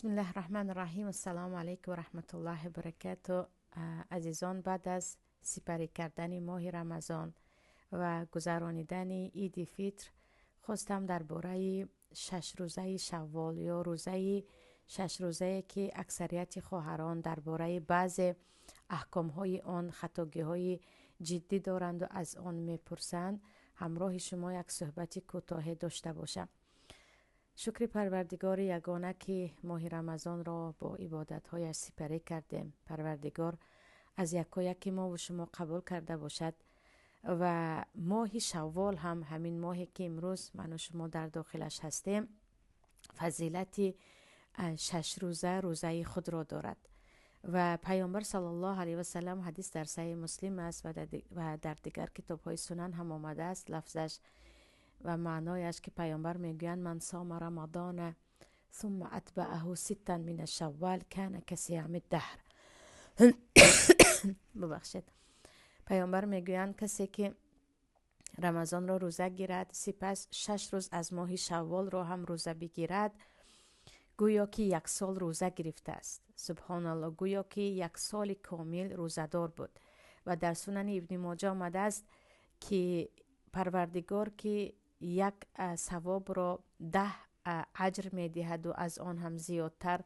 Бисмиллаҳи раҳмани раҳим. Ассалому алайкум ва раҳматуллоҳи ва баракатуҳ. Азизон, баъд аз сипарӣ кардани моҳи Рамазон ва гузаронидани Иди Фитр, хостам дар бораи 6 рӯзаи Шаввол ё рӯзаи 6 рӯзае, ки аксарияти хоҳарон дар бораи баъзе аҳкомҳои он хатогиҳои ҷиддӣ доранду аз он мепурсанд, ҳамроҳи шумо як суҳбати кӯтоҳе дошта бошам. Шукри Парвардигори ягона, ки моҳи Рамазонро бо ибодатҳояш сипарӣ кардем. Парвардигор аз якояки мову шумо қабул карда бошад ва моҳи Шаввол ҳам, ҳамин моҳе ки имрӯз ману шумо дар дохилаш ҳастем, фазилати 6 рӯза рӯзаи худро дорад. Ва Пайғамбар саллаллоҳу алайҳи васаллам, ҳадис дар Саҳеҳи Муслим аст ва дар дигар китобҳои сунан ҳам омадааст лафзаш ва маънояш, ки Пайғамбар мегӯянд: ман сома рамадона сумма атбааҳу ситтан мина шаввал кана касиями даҳр. Бубахшед. Пайғамбар мегӯянд, касе ки Рамазонро рӯза гирад, сипас 6 рӯз аз моҳи Шавволро ҳам рӯза бигирад, гӯё ки як сол рӯза гирифтааст. Субҳоналлоҳ, гӯё ки як соли комил рӯзадор буд. Ва дар Сунани Ибни Моҷа омадааст, ки Парвардигор ки як савобро 10 аҷр медиҳаду аз он ҳам зиёдтар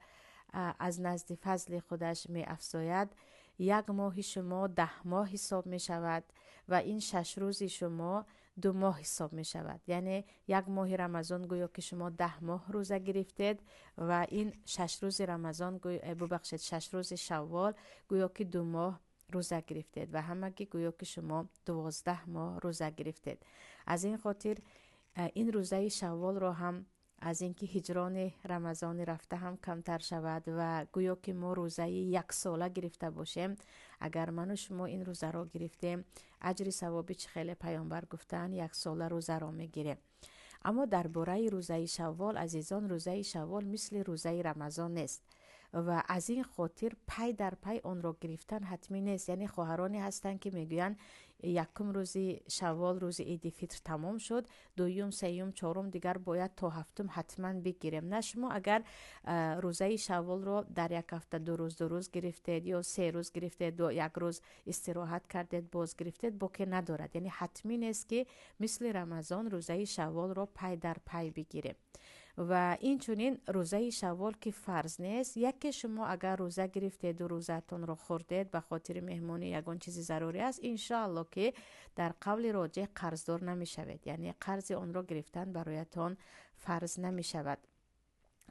аз назди фазли худаш меафзояд, як моҳи шумо 10 моҳ ҳисоб мешавад ва ин 6 рӯзи шумо 2 моҳ ҳисоб мешавад. Яъне як моҳи Рамазон гӯё ки шумо 10 моҳ рӯза гирифтед ва ин 6 рӯзи Рамазон бубахшед, 6 рӯзи Шаввол гӯё ки 2 моҳ рӯза гирифтед ва ҳамагӣ гӯё ки шумо 12 моҳ рӯза гирифтед. Аз ин хотир ин рӯзаи Шавволро ҳам аз инки ҳиҷрони Рамазони рафта ҳам камтар шавад ва гӯё ки мо рӯзаи яксола гирифта бошем, агар ману шумо ин рӯзаро гирифтем, аҷри савоби чӣ хеле Пайғамбар гуфтанд, яксола рӯзаро мегирем. Аммо дар бораи рӯзаи Шаввол, азизон, рӯзаи Шаввол мисли рӯзаи Рамазон нест ва аз ин хотир пай дар пай онро гирифтан ҳатмӣ нест. Яъне хоҳароне ҳастанд, ки мегӯянд якум рӯзи Шаввол, рӯзи Иди Фитр тамом шуд, дуюм, сеюм, чорум, дигар бояд то ҳафтум ҳатман бигирем. На, шумо агар рӯзаи Шавволро дар як ҳафта 2 рӯз, 2 рӯз гирифтед ё 3 рӯз гирифтед, як рӯз истироҳат кардед, боз гирифтед, боке надорад. Яъне ҳатмӣ нест, ки мисли Рамазон рӯзаи Шавволро пай дар пай бигирем. Ва инчунин рӯзаи Шаввол ки фарз нест, яке шумо агар рӯза гирифтеду рӯзаатонро хӯрдед ба хотири меҳмонӣ, ягон чизи зарурӣ аст, иншоалло ки дар қавли роҷеҳ қарздор намешавед, яъне қарзи онро гирифтан бароятон фарз намешавад.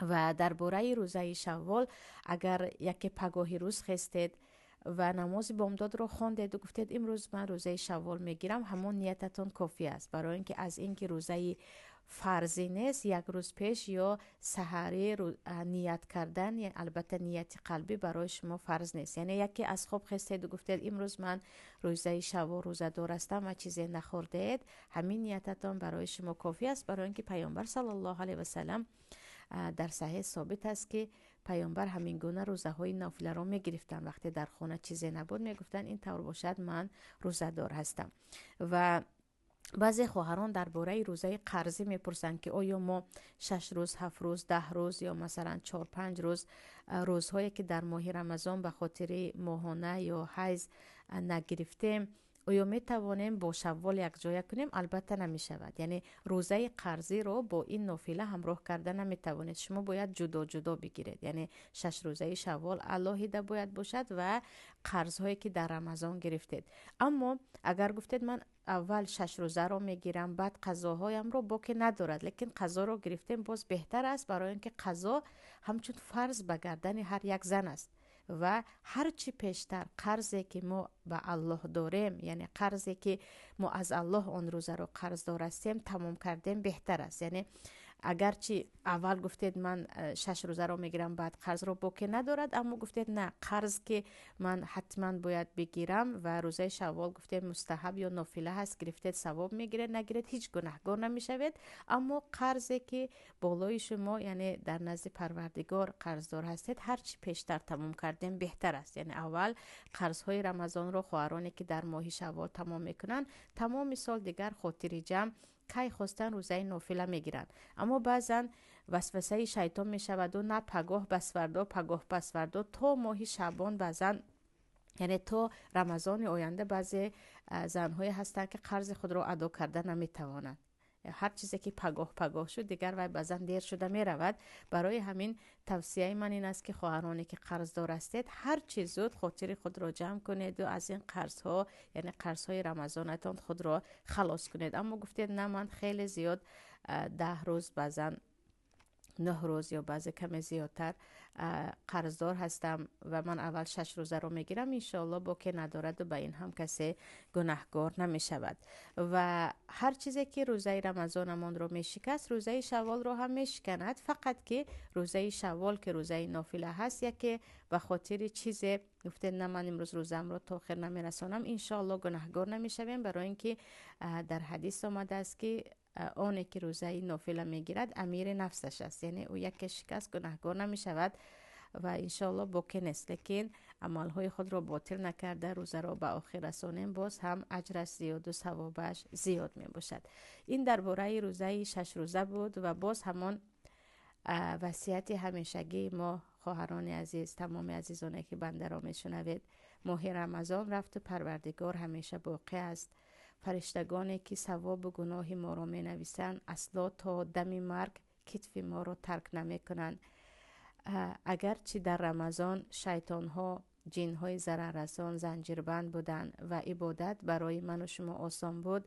Ва дар бораи рӯзаи Шаввол, агар яке пагоҳи рӯз хестед ва намози бомдодро хондеду гуфтед имрӯз ман рӯзаи Шаввол мегирам, ҳамон ниятатон кофӣ аст, барои ин ки аз ин ки рӯзаи фарзӣ нест, як рӯз пеш ё саҳарӣ ният кардан, албатта нияти қалбӣ барои шумо фарз нест. Яъне яке аз хоб хестеду гуфтед имрӯз ман рӯзаи Шаввол рӯзадор ҳастам ва чизе нахӯрдед, ҳамин ниятатон барои шумо кофӣ аст, барои ин ки Пайғамбар саллаллоҳу алайҳи васаллам дар саҳеҳ собит аст, ки Пайғамбар ҳамин гуна рӯзаҳои нофиларо мегирифтанд. Вақте дар хона чизе набуд, мегуфтанд ин тавр бошад, ман рӯзадор ҳастам. Ва баъзе хоҳарон дар бораи рӯзаи қарзӣ мепурсанд, ки оё мо 6 рӯз, 7 рӯз, 10 рӯз ё масалан 4-5 рӯз, рӯзҳое ки дар моҳи Рамазон ба хотири моҳона ё ҳайз нагирифтем, оё метавонем бо Шаввол якҷоя кунем? Албатта намешавад. Яъне рӯзаи қарзиро бо ин нофила ҳамроҳ карда наметавонед. Шумо бояд ҷудо-ҷудо бигиред. Яъне 6 рӯзаи Шаввол алоҳида бояд бошад ва қарзҳое ки дар Рамазон гирифтед. Аммо агар гуфтед ман аввал 6 рӯзаро мегирам, баъд қазоҳоямро, боке надорад, лекин қазоро гирифтем боз беҳтар аст, барои ин ки қазо ҳамчун фарз ба гардани ҳар як зан аст ва ҳарчи пештар қарзе ки мо ба Аллоҳ дорем, яъне қарзе ки мо аз Аллоҳ он рӯзаро қарздор ҳастем, тамом кардем беҳтар аст. Яъне агарчи аввал гуфтед ман 6 рӯзаро мегирам, баъд қарзро, боке надорад, аммо гуфтед на, қарз ки ман ҳатман бояд бигирам ва рӯзаи Шаввол гуфтем мустаҳаб ё нофила ҳаст, гирифтед савоб мегиред, нагиред ҳеҷ гунаҳгор намешавед. Аммо қарзе ки болои шумо, яъне дар назди Парвардигор қарздор ҳастед, ҳарчи пештар тамом кардем беҳтар аст. Яъне аввал қарзҳои Рамазонро хоҳароне ки дар моҳи Шаввол тамом мекунанд, тамоми сол дигар хотири ҷамъ Кай хостан рӯзаи нофила мегиранд. Аммо баъзан васвасаи шайтон мешаваду на пагоҳ, пасфардо, пагоҳ, пасфардо, то моҳи шаъбон баъзан, яъне то Рамазони оянда баъзе занҳое ҳастанд, ки қарзи худро адо карда наметавонанд. Ҳар чизе ки пагоҳ пагоҳ шуд, дигар вай баъзан дер шуда меравад. Барои ҳамин тавсияи ман ин аст, ки хоҳароне ки қарздор ҳастед, ҳар чӣ зуд хотири худро ҷамъ кунеду аз ин қарзҳо, яъне қарзҳои Рамазонатон худро халос кунед. Аммо гуфтед, на, ман хеле зиёд, 10 рӯз, баъзан 9 рӯз ё баъзе каме зиёдтар қарздор ҳастам ва ман аввал 6 рӯзаро мегирам, иншоалло боке надораду ба ин ҳам касе гунаҳгор намешавад. Ва ҳар чизе ки рӯзаи Рамазонамонро мешикаст, рӯзаи шавволро ҳам мешиканад. Фақат ки рӯзаи шаввол, ки рӯзаи нофила ҳаст, яке ба хотири чизе гуфтед, на, ман имрӯз рӯзаамро то охир намерасонам, иншоалло гунаҳгор намешавем, барои ин ки дар ҳадис омадааст, ки оне ки рӯзаи нофила мегирад, амири нафсаш аст, яъне ӯ яке шикаст, гунаҳгор намешавад ва иншоалло боке нест. Лекин амалҳои худро ботил накарда рӯзаро ба охир расонем, боз ҳам аҷраш зиёду савобаш зиёд мебошад. Ин дар бораи рӯзаи 6 рӯза буд. Ва боз ҳамон васияти ҳамешагии мо, хоҳарони азиз, тамоми азизоне ки бандаро мешунавед: моҳи Рамазон рафту Парвардигор ҳамеша боқӣ аст. Фариштагоне ки савобу гуноҳи моро менависанд, асло то дами марг китфи моро тарк намекунанд. Агарчи дар Рамазон шайтонҳо, ҷинҳои зараррасон занҷирбанд буданд ва ибодат барои ману шумо осон буд,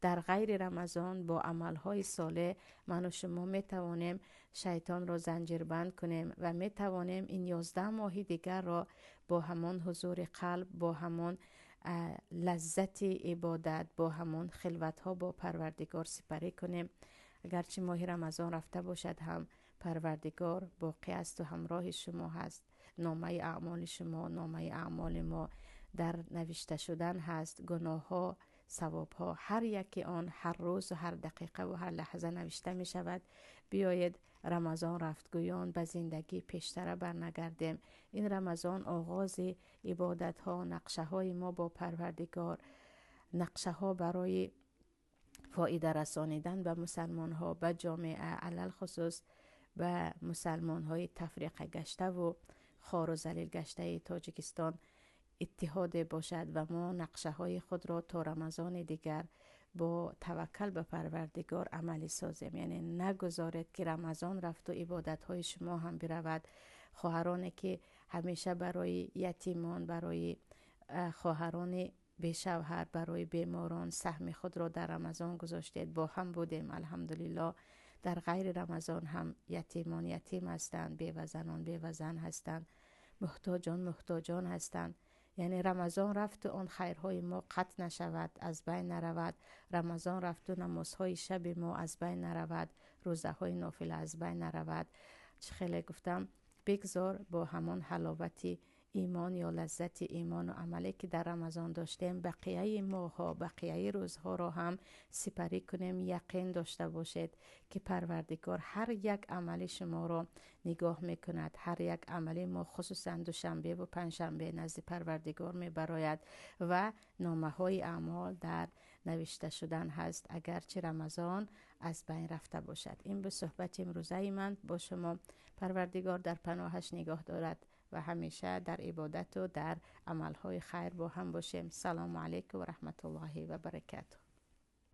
дар ғайри Рамазон бо амалҳои солеҳ ману шумо метавонем шайтонро занҷирбанд кунем ва метавонем ин 11 моҳи дигарро бо ҳамон ҳузури қалб, бо ҳамон лаззати ибодат, бо ҳамон хилватҳо бо Парвардигор сипарӣ кунем. Агарчи моҳи Рамазон рафта бошад ҳам, Парвардигор боқӣ асту ҳамроҳи шумо ҳаст. Номаи аъмоли шумо, номаи аъмоли мо дар навишта шудан ҳаст. Гуноҳҳо, савобҳо, ҳар яке он ҳар рӯзу ҳар дақиқаву ҳар лаҳза навишта мешавад. Биёед, Рамазон рафтгӯён ба зиндагии пештара барнагардем. Ин Рамазон оғози ибодатҳо, нақшаҳои мо бо Парвардигор, нақшаҳо барои фоида расонидан ба мусалмонҳо, ба ҷомеа, алалхусус ба мусалмонҳои тафриқа гаштаву хору залил гаштаи Тоҷикистон иттиҳоде бошад. Ва мо нақшаҳои худро то Рамазони дигар бо таваккал ба Парвардигор амалӣ созем. Яъне нагузоред, ки Рамазон рафту ибодатҳои шумо ҳам биравад. Хоҳароне ки ҳамеша барои ятимон, барои хоҳарони бешавҳар, барои беморон саҳми худро дар Рамазон гузоштед, бо ҳам будем, алҳамдулилло. Дар ғайри Рамазон ҳам ятимон ятим ҳастанд, бевазанон бевазан ҳастанд, муҳтоҷон муҳтоҷон ҳастанд. Яъне Рамазон рафту он хайрҳои мо қатъ нашавад, аз байн наравад. Рамазон рафту намозҳои шаби мо аз байн наравад, рӯзаҳои нофила аз байн наравад. Чӣ хеле гуфтам, бигзор бо ҳамон ҳаловати имон ё лаззати имону амале ки дар Рамазон доштем, бақияи моҳҳо, бақияи рӯзҳоро ҳам сипарӣ кунем. Яқин дошта бошед, ки Парвардигор ҳар як амали шуморо нигоҳ мекунад. Ҳар як амали мо, хусусан душанбеву панҷшанбе, назди Парвардигор мебарояд ва номаҳои аъмол дар навишта шудан ҳаст, агарчи Рамазон аз байн рафта бошад. Ин буд суҳбати имрӯзаи ман бо шумо. Парвардигор дар паноҳаш нигоҳ дорад ва ҳамеша дар ибодату дар амалҳои хайр бо ҳам бошем. Салому алайкум ва раҳматуллоҳи ва баракатуҳ.